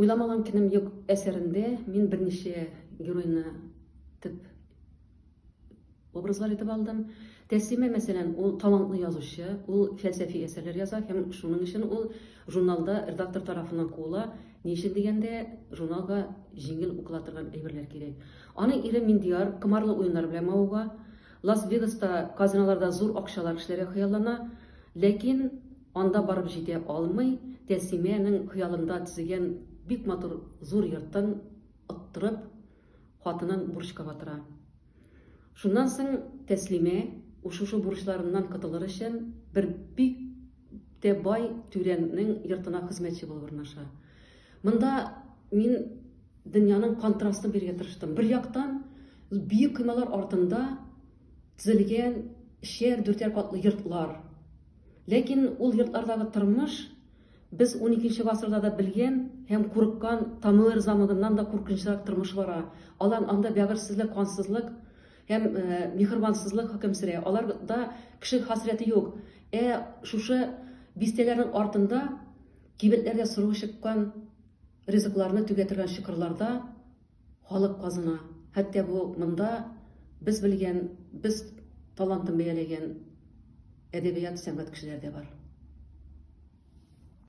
Уйламаган көнем юк әсәрендә мин берничә геройны төп образлар итеп алдым. Тәслимә, мәсәлән, ул талантлы язучы, ул фәлсәфи әсәрләр яза һәм шуның өчен ул журналда редактор тарафыннан куыла. Ни өчен дигәндә, журналга җиңел укыла торган әйберләр кирәк. Аның ире Миндияр комарлы уеннар белән мавыга. Лас-Вегаста казиноларда зур акчалар эшләргә хыяллана, ләкин анда барып җитә алмый, Тәслимәнең хыялында төзегән бик матур зур йортын оттырып, хатынын бурычка батыра. Шуннан соң Тәслимә шушы бурычларыннан котылыр өчен бер бик тә бай түрәнең йортына хезмәтче булып урнаша. Монда мин дөньяның контрастын бирергә тырыштым. Бер яктан, биек коймалар артында төзелгән өчәр, дүртәр катлы йортлар. Ләкин ул йортлардагы тормыш без уникенче гасырда да белгән һәм курыккан Тамуэр замогыннан да куркынычрак тормыш бара. Алан анда бәгырьсезлек, кансызлык һәм миһербансызлык хөкем сөрә. Аларда кеше хәсрәте юк. Ә шушы бистәләрнең артында кибетләргә сору чыккан ризыкларны түгә торган чокырларда халык казына. Хәтта бу монда без белгән, без талантын бәяләгән әдәбият, сәнгать кешеләре дә бар.